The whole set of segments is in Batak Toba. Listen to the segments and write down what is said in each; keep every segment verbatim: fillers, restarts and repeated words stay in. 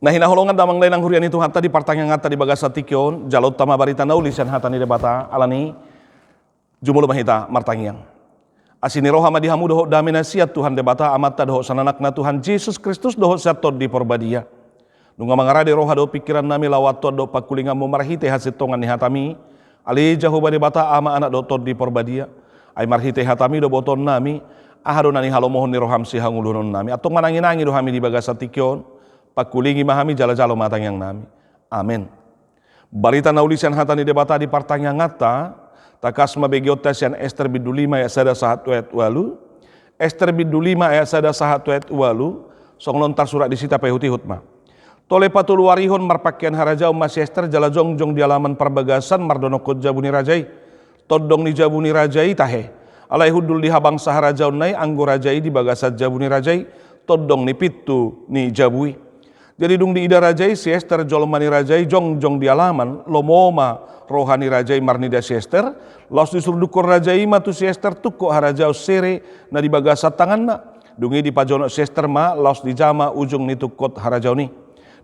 Na hinaholongan damang dainang huria ni Tuhanta, di partangianganta di bagasan tingki on, jaloonta ma barita na uli sian hata ni Debata. Alani, jumolo ma hita martangiang. Asi ni roha ma di hamu dohot dame na sian Tuhan Debata Amanta dohot sian Anakna Tuhan Jesus Kristus dohot sian Tondi Porbadia. Nunga mangarade roha dohot pingkirannami laho antusi dohot pangkulinganmu marhite hasintongan ni hatami. Ale Jahowa Debata, Ama, Anak dohot Tondi Porbadia. Ai marhite hatami do botoonnami, aha do na nihalomohon ni roham sihangoluhononnami. Antong mananginangi do hami di bagasan tingki on. Pangkulingi ma hami, jala jalo ma tangiangnami. Amen. Barita na uli sian hata ni Debata di partangianganta, tangkas ma begeonta sian Ester bindu lima ayat sada sahat tu ayat ualu. Ester bindu lima ayat sada sahat tu ayat ualu, songon on tarsurat disi, tapaihutihut ma. Tole patoluarihon marpakean harajaon ma si Ester jala jongjong di alaman parbagasan mardonokkon jabu ni raja i. Tondong ni jabu ni raja i tahe. Alai hundul di habangsa harajaonna i anggo raja i di bagasan jabu ni raja i, tondong ni pintu ni jabu i. Jadi dung diida raja i si Ester jolma ni raja i jongjong di alaman, lomo ma roha ni raja i marnida si Ester, laos disurdukkon raja i ma tu si Ester tungkot harajaon sere na di bagasan tanganna. Dung i dipajonok si Ester ma laos dijama ujung ni tungkot harajaon i.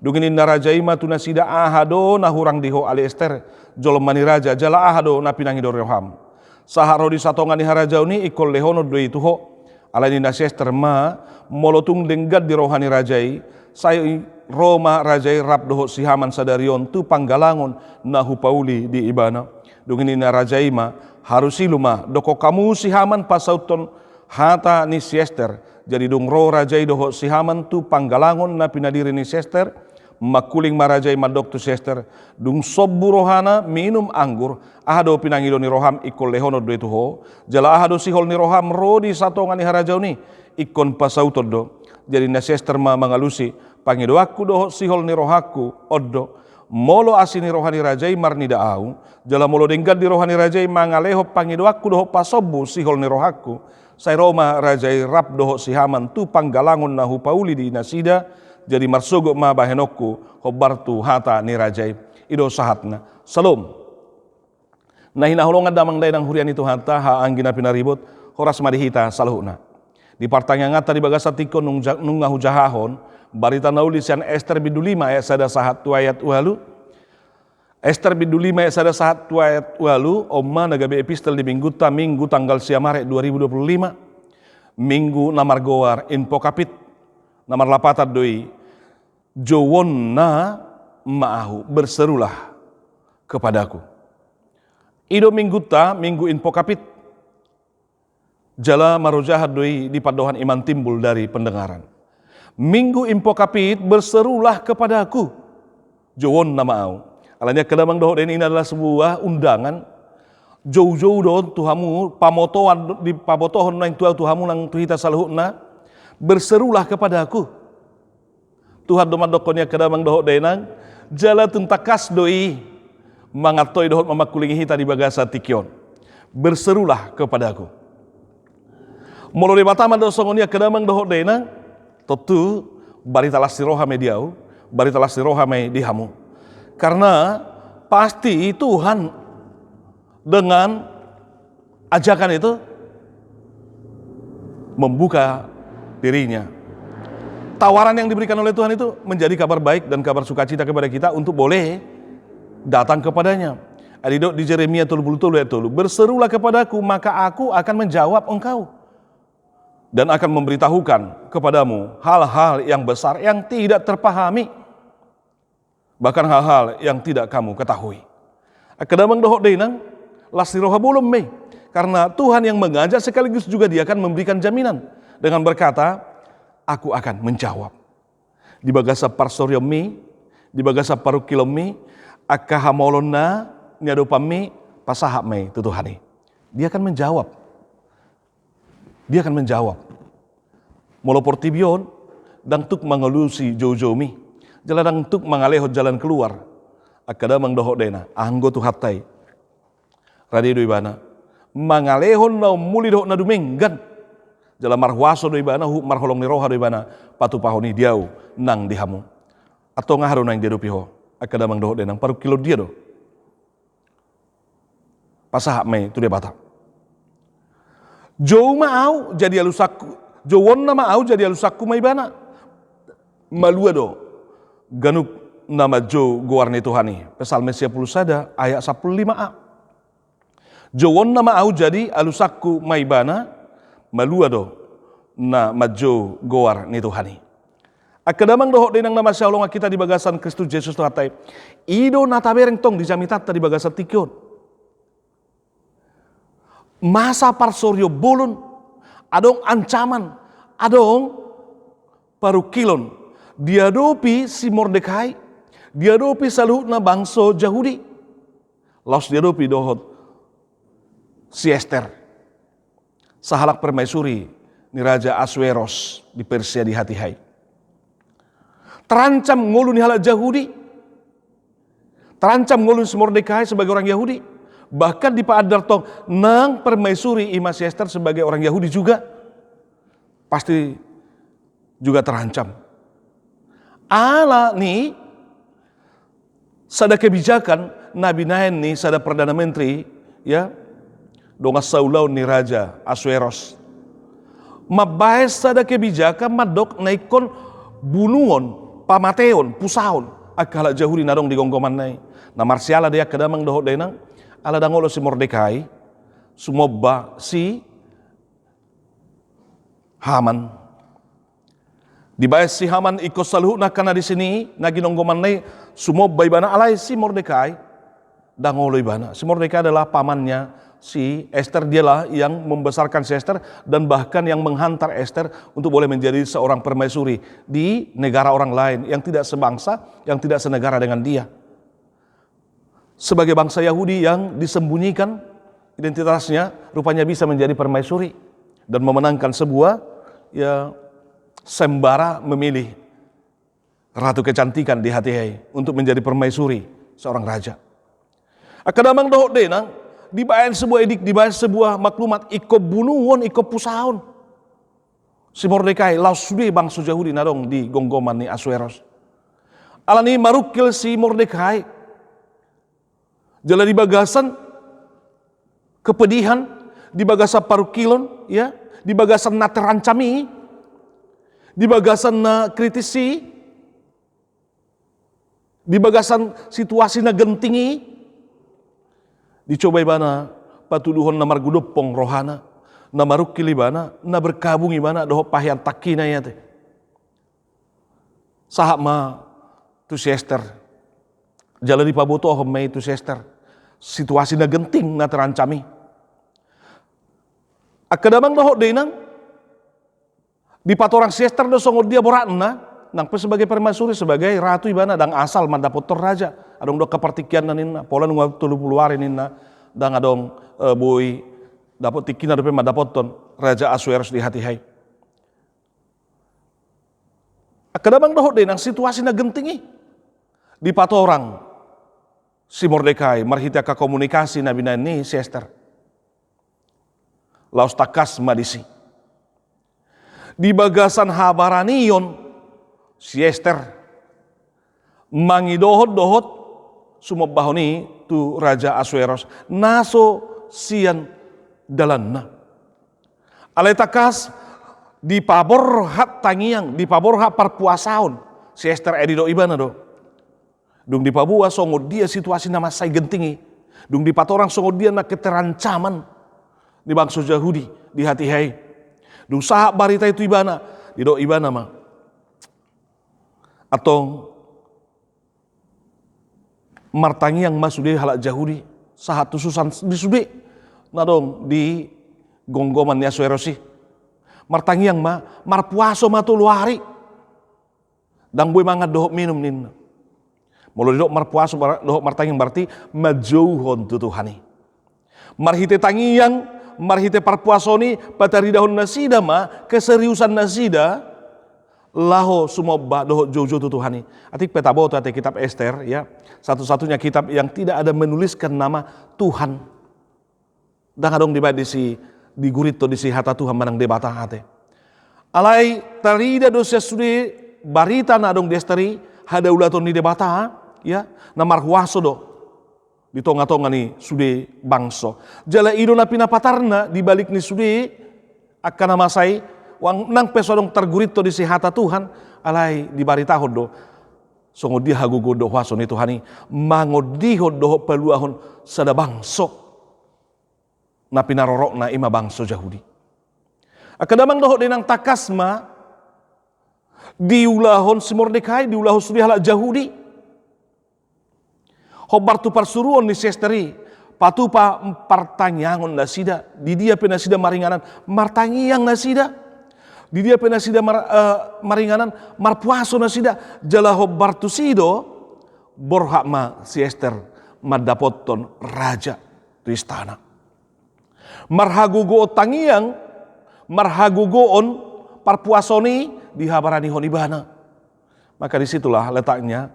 Dung i ninna raja i ma tu nasida, aha do na hurang di ho ale Ester, jolma ni raja, jala aha do na pinangido ni roham? Sahat ro di satonga ni harajaon i ingkon lehonon do i tu ho. Alai ninna si Ester ma, molo tung denggan di roha ni raja i, sai ro ma raja i rap dohot si Haman sadari on tu panggalangon na hupauli di ibana. Dung i ninna raja i ma, harusi lu ma, dokkon hamu si Haman pasauthon hata ni si Ester. Jadi dung ro raja i dohot si Haman tu panggalangon na pinadiri ni si Ester, mangkuling ma raja i mandok tu si Ester, dung sombu rohana minum anggur, aha do pinangido ni roham ingkon lehonon do i tu ho, jala aha do sihol ni roham ro di satonga ni harajaon i, ingkon pasauton do. Jadi ninna si Ester ma mangalusi, pangidoanku dohot sihol ni rohangku on do, molo asi ni roha ni raja i marnida ahu, jala molo denggan di roha ni raja i mangalehon pangidoanku dohot pasombu sihol ni rohangku, sai ro ma raja i rap dohot si Haman tu panggalangon na hupauli di nasida, jadi marsogot ma bahenonku hombar tu hata ni raja i. I do sahatna. Salom. Na hinaholongan damang dainang huria ni Tuhanta, haha anggi na pinaribot, horas ma di hita saluhutna. Di partangianganta di bagasan tingki on nung ja-, nunga hujahahon barita na uli sian Ester bindu lima ayat sada sahat tu ayat ualu. Ester bindu lima ayat sada sahat tu ayat ualu, on ma na gabe epistel di minggunta, Minggu tanggal sia Maret dua ribu dua puluh lima, Minggu na margoar Invocavit, na marlapatan do i, Jouonna ma ahu, berserulah kepadaku. I do minggunta, Minggu Invocavit. Jala marojahan do i di pandohan iman timbul dari pendengaran. Minggu Invocavit, berserulah kepadaku. Jouonna ma ahu. Alani i angka damang dohot dainang, ini adalah sebuah undangan. Joujou do on tu hamu, pamotoan, dipamotohon naeng tu ahu tu hamu nang tu hita saluhutna. Berserulah kepadaku. Tuhan do mandokkon i angka damang dohot dainang, jala tung tangkas do i mangantoi dohot mamangkulingi hita di bagasan tingki on. Berserulah kepadaku. Molo Debata mandok songon i angka damang dohot dainang, tontu barita las ni roha ma i di ahu, barita las ni roha ma i di hamu. Karena pasti Tuhan dengan ajakan itu membuka dirinya. Tawaran yang diberikan oleh Tuhan itu menjadi kabar baik dan kabar sukacita kepada kita untuk boleh datang kepada-Nya. Ai didok di Jeremia tolu puluh tolu ayat tolu, "Berserulah kepadaku, maka Aku akan menjawab engkau dan akan memberitahukan kepadamu hal-hal yang besar yang tidak terpahami, bahkan hal-hal yang tidak kamu ketahui." Angka damang dohot dainang, las ni roha bolon ma i. Karena Tuhan yang mengajak sekaligus juga Dia akan memberikan jaminan dengan berkata, "Aku akan menjawab." Di bagasan parsorionmi, di bagasan parungkilonmi, angka hamaolon na niadopanmi, pasahat ma i tu Tuhan i. Dia akan menjawab. Dia akan menjawab. Molo portibi on, ndang tuk mangalusi joujoumi, jala ndang tuk mangalehon jalan keluar. Angka damang dohot dainang, anggo Tuhanta i, rade do Ibana mangalehon na ummuli dohot na dumenggan. Jala marhuaso do Ibana, huhut marholong ni roha do Ibana patupahon i di ahu nang di hamu. Antong aha do naeng diadopi ho, angka damang dohot dainang, parungkilon dia do? Pasahat ma i tu Debata. Jou ma ahu jadi alusanku, jouonna ma ahu jadi alusanku ma Ibana. Malua do. ganup na manjou goar ni Tuhan i. Psalmen sia pulu sada ayat sampulu lima a. Jouonna ma ahu jadi alusanku ma ibana, malua do na manjou goar ni Tuhan i. Angka damang dohot dainang na masihaholongan hita di bagasan Kristus Jesus Tuhanta i. I do na tabereng tong di jamitanta di bagasan tingki on. Masa parsoriobolon, adong ancaman, adong parungkilon diadopi si Mordekai, diadopi saluhutna bangso Jahudi. Laos diadopi dohot si Ester, sahalak permaisuri ni Raja Asueros di Persia di hatiha i. Terancam ngolu ni halak Jahudi. Terancam ngolu ni si Mordekai sebagai orang Yahudi. Bahkan dipaandar tong nang permaisuri i ma si Ester sebagai orang Yahudi juga, pasti juga terancam. Ala ni sada kebijakan na binaen ni sada perdana menteri, ya, dongan saulaon ni Raja Asueros. Mambaen sada kebijakan mandok na ingkon bunuon, pamateon, pusaon angka halak Jahudi na adong di gomgomanna i. Na marsiala do i angka damang dohot dainang, ala ndang olo si Mordekai sumomba si Haman. Dibaen si Haman ingkon saluhutna angka na disi ni na ginonggomanna i sumomba ibana, alai si Mordekai ndang olo ibana. Si Mordekai adalah pamannya si Ester, dialah yang membesarkan si Ester dan bahkan yang menghantar Ester untuk boleh menjadi seorang permaisuri di negara orang lain yang tidak sebangsa, yang tidak senegara dengan dia. Sebagai bangsa Yahudi yang disembunyikan identitasnya, rupanya bisa menjadi permaisuri dan memenangkan sebuah, ya, sayembara memilih ratu kecantikan di hatiha i untuk menjadi permaisuri seorang raja. Angka damang dohot dainang, dibaen sebuah edik, dibaen sebuah maklumat, ingkon bunuon, ingkon pusaon si Mordekai laos sude bangso Jahudi na adong di gomgoman ni Asueros. Ala ni i marungkil si Mordekai. Jala di bagasan kepedihan, di bagasan parungkilon, ya, di bagasan na terancam i, di bagasan na kritis i, di bagasan situasi na genting i, dicoba ibana patuduhon na margodompong rohana, na marungkil ibana, na bergabung ibana dohot pahean tangkina i ate. Sahat ma tu si Ester. Jala dipabotohon ma i tu si Ester situasi na genting, na terancam i. Angka damang dohot dainang, dipatorang si Ester do songon dia boratna, nang pe sebagai permaisuri, sebagai ratu ibana, ndang asal mandapothon raja. Adong do angka partingkianna ninna, pola nunga tolu pulu ari ninna, ndang adong, eh, boi dapot tingkina dope mandapothon Raja Asueros di hatiha i. Angka damang dohot dainang, situasi na genting i dipatorang si Mordekai marhite angka komunikasi na binaen ni si Ester. Laos tangkas ma disi. Di bagasan habaranion si Ester mangidohon dohot sumombahon i tu Raja Asueros na so sian dalanna. Alai tangkas dipaborhat tangiang, dipaborhat parpuasaon si Ester, ai didok ibana do. Dung dipaboa songon dia situasi na mansai genting i, dung dipatorang songon dia na keterancaman ni bangso Jahudi di hatiha i, dung sahat barita i tu ibana, didok ibana ma, antong martangiang ma sude halak Jahudi sahat tu susa ni sude na adong di gomgoman ni Asueros i. Martangiang ma, marpuaso ma tolu ari. Ndang boi mangan dohot minum ninna. Molo didok marpuaso dohot martangiang berarti manjouhon tu Tuhan i. Marhite tangiang, marhite parpuaso i pataridahon nasida ma keseriusan nasida laho sumomba dohot joujou tu Tuhan i. Atik pe taboto ate kitab Ester, ya, satu-satunya kitab yang tidak ada menuliskan nama Tuhan. Ndang adong dibaen disi, di gurito disi hata Tuhan manang Debata ate. Alai tarida do sian sude barita na adong di Ester i hadaulaton ni Debata, ya, na marhuaso do di tonga-tonga ni sude bangso. Jala i do na pinapatarna di balik ni sude angka na masa i, nang pe so adong targurito disi hata Tuhan, alai dibaritahon do Songon dia hagogoon dohot huaso ni Tuhan i mangondihon dohot paluahon sada bangso na pinarorotna, i ma bangso Jahudi. Angka damang dohot dainang, tangkas ma diulahon si Mordekai, diulahon sude halak Jahudi. Hombar tu parsuruon ni si Ester i, patupa partangiangon nasida, di dia pe nasida maringanan, martangiang nasida, di dia pe nasida mar-, eh, maringanan, marpuaso nasida, jala hombar tusi do, borhat ma si Ester mandapothon raja tu istana. Marhagogoon tangiang, marhagogoon parpuasoon i dihabaranihon ibana. Maka di situlah letaknya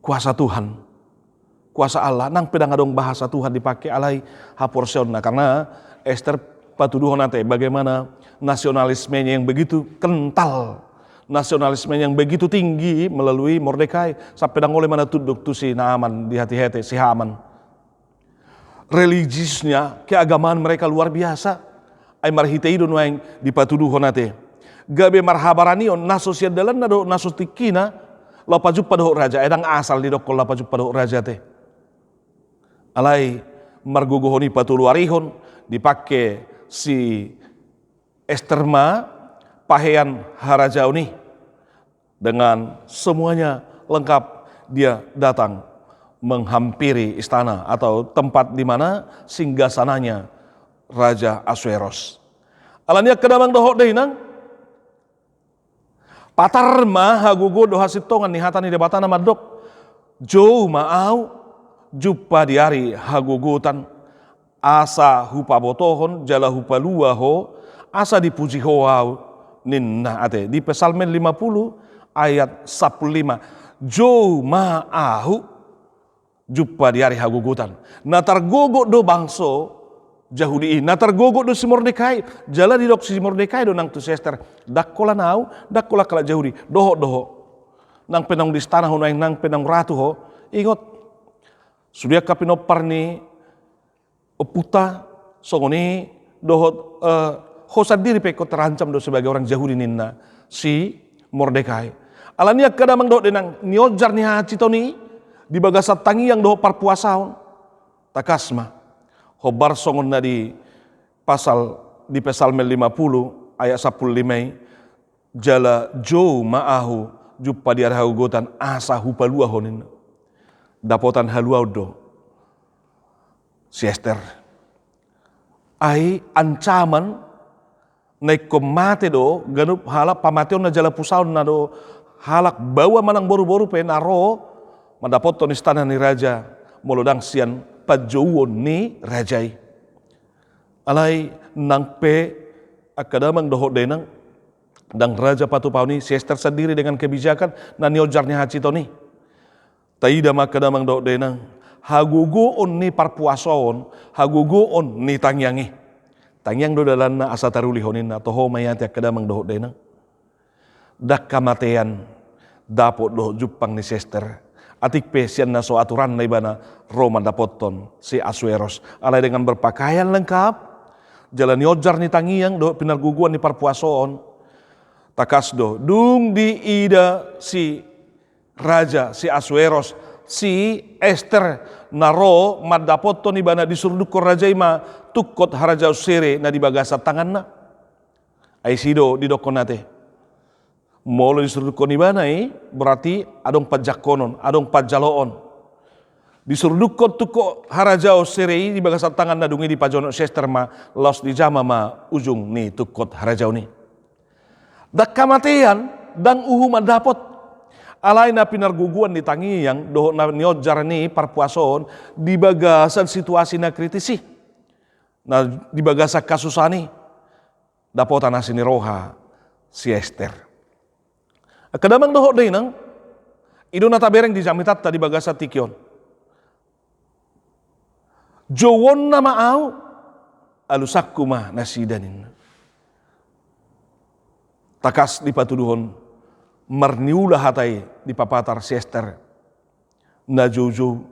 kuasa Tuhan, kuasa Allah. Nang pe ndang adong bahasa Tuhan dipake, alai haporseaonna, karena Ester patuduhon ate bagaimana nasionalismenya yang begitu kental, nasionalismenya yang begitu tinggi melalui Mordekai, sampe ndang olo ibana tunduk tu si Naaman, dihatihate si Haman. Religiusnya, keagamaan mereka luar biasa. Ai marhite i do nuaeng dipatuduhon ate gabe marhabaranion na so sian dalanna dohot na so tingkina laho pajumpa dohot raja. Ai ndang asal didokkon laho pajumpa dohot raja ate. Alai margogohon i patoluarihon, dipake si Ester ma pahean harajaon i. Dengan semuanya lengkap, dia datang menghampiri istana atau tempat di mana singgasananya Raja Asueros. Alani i angka damang dohot dainang, patar ma hagogoon dohot hasintongan ni hata ni Debata na mandok: Jou ma ahu jumpa di ari hagogotan, asa hupabotohon jala hupalua ho, asa dipuji ho ahu, ninna ate. Di Psalmen lima puluh ayat sampulu lima. Jou ma ahu jumpa di ari hagogotan. Na targogot do bangso Jahudi i, na targogot do si Mordekai, jala didok si Mordekai do nang tu si Ester: Ndang holan ahu, ndang holan halak Jahudi, dohot do ho. Nang pe naung di istana ho nuaeng, nang pe naung ratu ho, ingot, sude angka pinompar ni ompunta, songon i dohot, eh, ho sandiri pe ingkon terancam do sebagai orang Jahudi, ninna si Mordekai. Alani i angka damang dohot dainang, nionjar ni hahansiton i di bagasan tangiang dohot parpuasaon, tangkas ma hombar songon na di pasal di Psalmen lima puluh ayat sampulu lima i, jala jou ma ahu jumpa di ari hagogotan asa hupalua ho, ninna. Dapotan haluaon do si Ester. Ai ancaman na ingkon mate do ganup halak, pamateonna jala pusaonna do halak baoa manang boruboru pe na ro mandapothon istana ni raja molo ndang sian panjouon ni raja i. Alai nang pe angka damang dohot dainang, ndang raja patupaon i, si Ester sandiri dengan kebijakan na nionjar ni hahansiton i. Taida ma angka damang dohot dainang, hagogoon ni parpuasoon, hagogoon ni tangiang i. Tangiang do dalanna asa tarulihon, ninna. Toho ma i ate angka damang dohot dainang. Ndang hamatean dapot dohot jumpang ni si Ester. Atik pe sian na so aturanna ibana ro mandapothon si Asueros. Alai dengan berpakaian lengkap, jala nionjar ni tangiang dohot pinargogoan ni parpuasoon, tangkas do dung diida si raja, si Asueros, si Ester na ro mandapothon ibana, disurdukkon raja i ma tungkot harajaon sere na di bagasan tanganna. Ai disi do didokkon ate, molo disurdukkon ibana i, berarti adong panjangkonon, adong panjaloon. Disurdukkon tungkot harajaon sere i di bagasan tanganna, dung i dipajonok si Ester ma, laos dijama ma ujung ni tungkot harajaon i. Ndang hamatean, ndang uhuman dapot. Alai na pinargogoan ni tangiang dohot na nionjar ni parpuasoon di bagasan situasi na kritis i, na di bagasan hasusaan i, dapotan asi ni roha si Ester. Angka damang dohot dainang, i do na tabereng di jamitanta di bagasan tingki on. Jouonna ma ahu, alusanku ma nasida, ninna. Tangkas dipatuduhon marniula hata i, dipapatar si Ester na joujou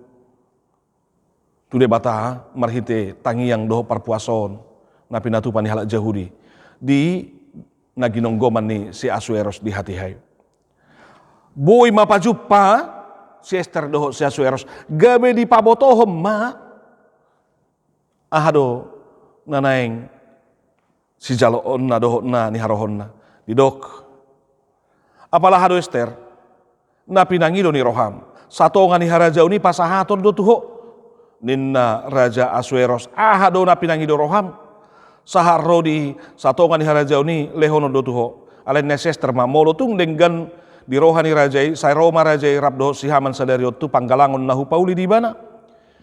tu Debata marhite tangiang dohot parpuasoon na pinatupa ni halak Jahudi di na ginonggoman ni si Asueros di hatiha i. Boi ma pajumpa si Ester dohot si Asueros, gabe dipabotohon ma aha do na naeng sijaloonna dohot na niharohonna. Didok, apala aha do Ester, na pinangido ni roham, satonga ni harajaon i pasahaton do tu ho. Ninna Raja Asueros, aha do na pinangido roham? Sahat ro di satonga ni harajaon i lehonon do tu ho. Alai ninna si Ester ma, molo tung denggan di roha ni raja i, sai ro ma raja i rap dohot si Haman sadari on tu panggalangon na hupauli di ibana.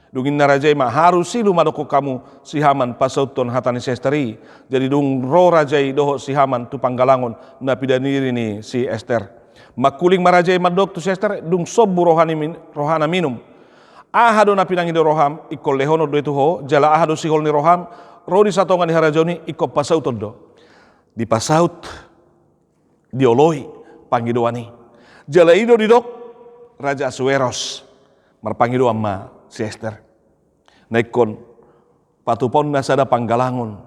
Dung i ninna raja i ma, harus ilu ma dokkon hamu si Haman pasauthon hata ni si Ester i. Jadi dung ro raja i dohot si Haman tu panggalangon na pinangido ni si Ester, mangkuling ma raja i mandok tu si Ester, dung sombu rohana min-, rohana minum. Aha do na pinangido roham, ingkon lehonon do i tu ho, jala aha do sihol ni roham, ro di satonga ni harajaon i ingkon pasauton do. Dipasaut, dioloi pangidoan i. Jala i do didok Raja Asueros, marpangidoan ma si Ester. Na ingkon patupaonna sada panggalangon.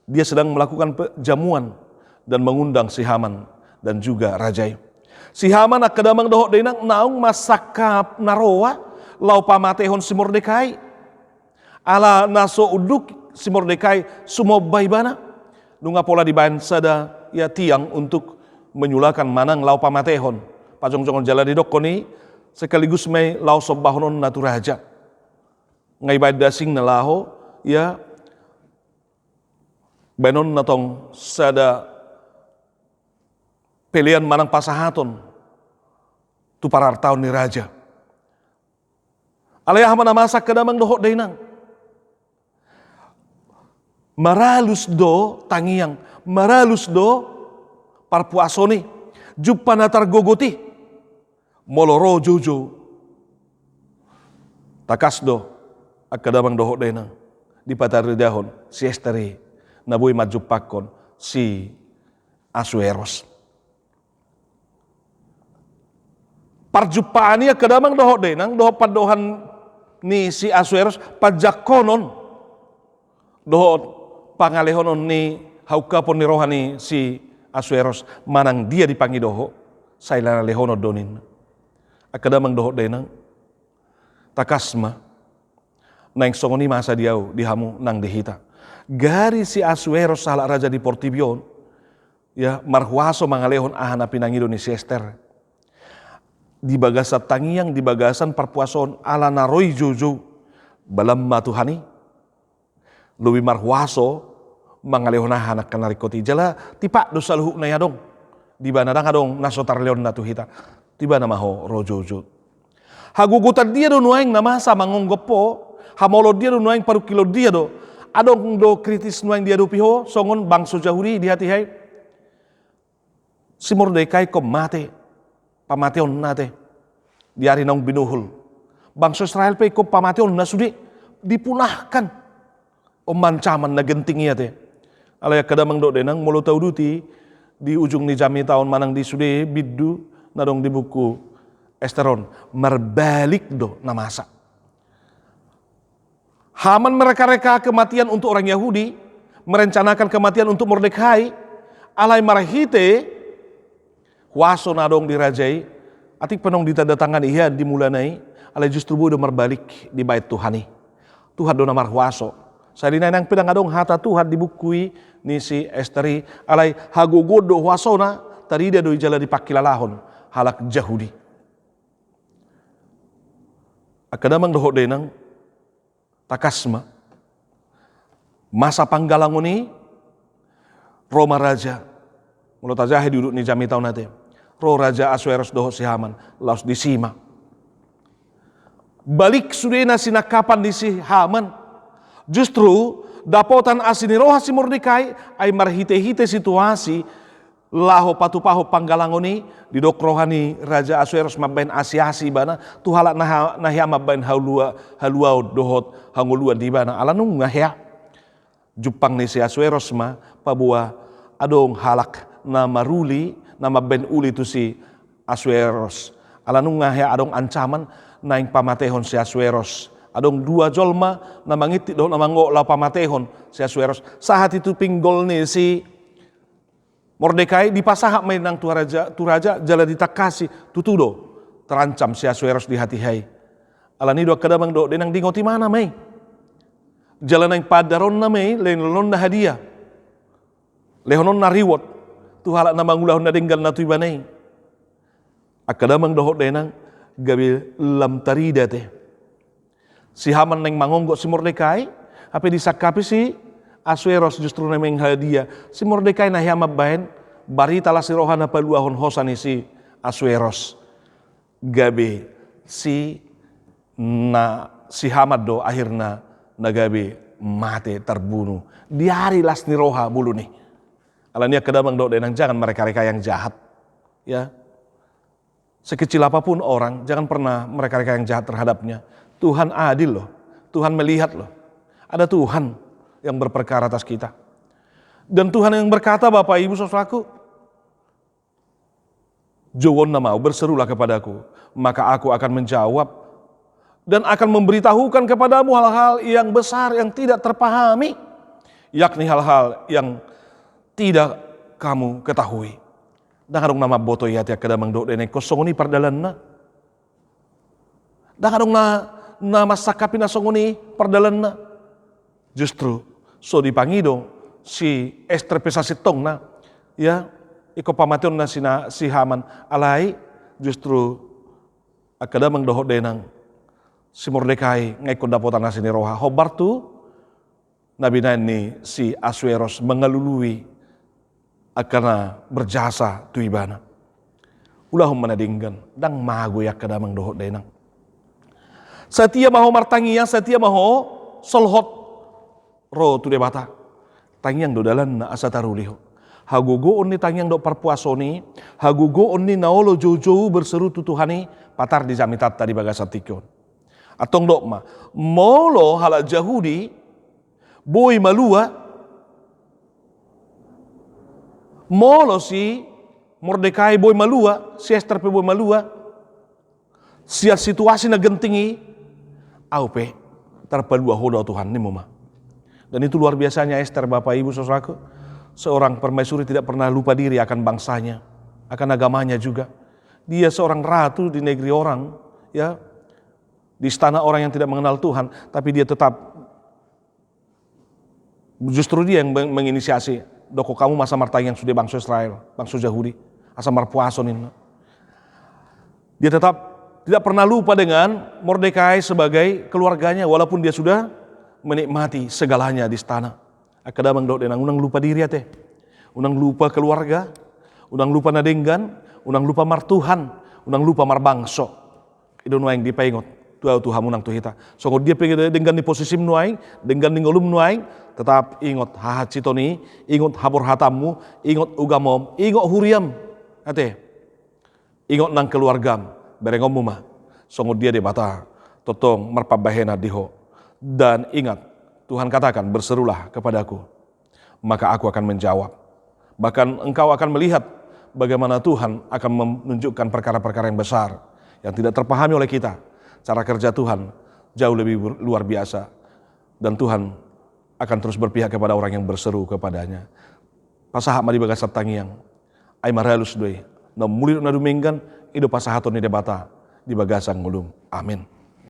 Dia sedang melakukan pe-, jamuan dan mengundang si Haman dan juga raja i. Si Haman, angka damang dohot dainang, naung mansangkap na roa laho pamatehon si Mordekai. Ala na so unduk si Mordekai sumomba ibana. Nunga pola dibaen sada, ya, tiang untuk menyulakan manang laho pamatehon. Pajongjongon jala didokkon i sekaligus ma i laho sombahononna tu raja. Nga ibaen da asingna laho, ya, baenonna tong sada pelean manang pasahaton tu parartaon ni raja. Alai aha ma na masa, angka damang dohot dainang? Maralus do tangiang, maralus do parpuason i, jumpa na targogot i. Molo ro joujou, tangkas do, angka damang dohot dainang, dipataridahon si Ester i na boi manjumpangkon si Asueros. Parjumpaan i, angka damang dohot dainang, dohot pandohan ni si Asueros, panjangkonon dohot pangalehonon ni haungkapon ni roha ni si Asueros, manang dia dipangido ho, sai na lehonon do ninna. Angka damang dohot dainang, tangkas ma, naeng songon i ma asa di ahu, di hamu nang di hita. Gari si Asueros sahalak raja di portibi on, ya, marhuaso mangalehon aha na pinangido ni si Ester. Di bagasan tangiang, di bagasan parpuason, ala na ro i joujou, balan ma Tuhan i. Lobi marhuaso mangalehon aha nangkin na ringkot i, jala tipak do saluhutna i adong di ibana, ndang adong na so tarleonna tu hita. Tu ibana ma ho ro joujou. Hagogotan dia do nuaeng na masa mangonggop ho? Hamolon dia do nuaeng, parungkilon dia do? Adong do kritis nuaeng diadopi ho songon bangso Jahudi di hatiha i? Si Mordekai ingkon mate, pamateonna ate, di ari naung binuhul. Bangso Israel pe ingkon pamateonna sude, dipunahkan. On ma ancaman na genting i ate. Alai angka damang dohot dainang, molo tauduti di ujung ni jamita on manang di sude bindu na adong di buku Ester on, marbalik do na masa. Haman mereka-reka kematian untuk orang Yahudi, merencanakan kematian untuk Mordekai, alai marhite huaso na adong di raja i, atik pe naung ditandatangani hian di mulana i, alai justru boi do marbalik dibaen Tuhan i. Tuhan do na marhuaso. Sai di na i nang pe ndang adong hata Tuhan di buku i ni si Ester i, alai hagogoon dohot huasona tarida do i jala dipangkilalahon halak Jahudi. Angka damang dohot dainang, tangkas ma. Masa panggalangon i, ro ma raja. Molo tajaha di udut ni jamita on ate, ro Raja Asueros dohot si Haman, laos disi ma. Balik sude na sinangkapan ni si Haman. Justru dapotan asi ni roha si Mordekai, ai marhite-hite situasi, laho patupahon panggalangon i, didok roha ni Raja Asueros mambaen asi-asi ibana tu halak na ha-, na hea mambaen halua-, haluaon dohot hangoluan di ibana, ala nunga hea. Jumpang ni si Asueros ma paboa adong halak na maruli, na mambaen uli tu si Asueros. Ala nunga hea adong ancaman naeng pamatehon si Asueros. Adong dua jolma na mangintik dohot na mangohot laho pamatehon si Asueros. Sahat i tu pinggol ni si Mordekai dipasahat ma i nang tu raja, tu raja jala ditangkasi, tutu do tarancam si Asueros di hatiha i. Alani do angka damang dohot dainang, diingot ibana ma i. Jala naeng paandaronna ma i, lehononna hadiah, lehononna reward tu halak na mangulahon na denggan na tu ibana i. Angka damang dohot dainang, gabe lam tarida ate. Si Haman naeng mangonggot si Mordekai, hape disangkapi si Asueros justru naeng manghadiah. Si Mordekai na hea mambahen barita las ni roha na paluahon hosa ni si Asueros. Gabe si na si Haman do akhirna na gabe mate, tarbunu. Diari las ni roha buluna i. Alani angka damang dohot dainang, jangan mereka-reka yang jahat. Ya. Sekecil apapun orang, jangan pernah mereka-reka yang jahat terhadapnya. Tuhan adil loh. Tuhan melihat loh. Ada Tuhan yang berperkara atas kita. Dan Tuhan yang berkata, Bapak Ibu Saudaraku, "Jouonna ma Au, berserulah kepadaku, maka Aku akan menjawab dan akan memberitahukan kepadamu hal-hal yang besar yang tidak terpahami, yakni hal-hal yang tidak kamu ketahui." Ndang adong na mamboto i ate angka damang dohot dainang, ingkon songon i pardalanna. Ndang adong na, na mansangkapi na songon i pardalanna. Justru so dipangido si Ester pe sasintongna, ya, ingkon pamateonna si na, si Haman. Alai justru angka damang dohot dainang, si Mordekai nga ingkon dapotan asi ni roha. Hombar tu na binahen ni si Asueros mangalului angka na berjasa tu ibana. Ulahon ma na denggan, ndang mago i angka damang dohot dainang. Satia ma ho martangiang, satia ma ho solhot ro tu Debata. Tangiang do dalanna asa taruli ho. Hagogoon ni tangiang dohot parpuason i, hagogoon ni na olo joujou berseru tu Tuhan i, patar di jamitanta di bagasan tingki on. Antong dok ma, molo halak Jahudi boi malua, molo si Mordekai boi malua, si Ester pe boi malua sian situasi na genting i, au pe tarpalua ho do, Tuhan, nimmu ma. Dan itu luar biasanya Ester, Bapak Ibu Saudaraku. Seorang permaisuri tidak pernah lupa diri akan bangsanya, akan agamanya juga. Dia seorang ratu di negeri orang, ya, di istana orang yang tidak mengenal Tuhan, tapi dia tetap, justru dia yang meng-, menginisiasi, "Dokkon hamu ma asa martangiang sude bangso Israel, bangso Jahudi, asa marpuaso," ninna. Dia tetap tidak pernah lupa dengan Mordekai sebagai keluarganya, walaupun dia sudah menikmati segalanya di istana. Angka damang dohot dainang, unang lupa diri ate. Unang lupa keluarga, unang lupa na denggan, unang lupa martuhan, unang lupa marbangso. I do nuaeng dipaingot tu au, tu hamu nang tu hita. Songon dia pe denggan ni posisim nuaeng, denggan ni ngolum nuaeng, tetap ingot hahansiton i, ingot haborhatanmu, ingot ugamom, ingot huriam. Ate. Ingot nang keluargam, berengonmu ma. Songon dia Debata tongtong marpambahenan di ho. Dan ingat, Tuhan katakan, "Berserulah kepadaku, maka Aku akan menjawab." Bahkan engkau akan melihat bagaimana Tuhan akan menunjukkan perkara-perkara yang besar, yang tidak terpahami oleh kita. Cara kerja Tuhan jauh lebih ber-, luar biasa. Dan Tuhan akan terus berpihak kepada orang yang berseru kepada-Nya. Pasahat ma di bagasan tangiang. Ai marhalus do i. Na muli dohot na dumenggan, i do pasahaton ni Debata di bagasan ngolum. Amin.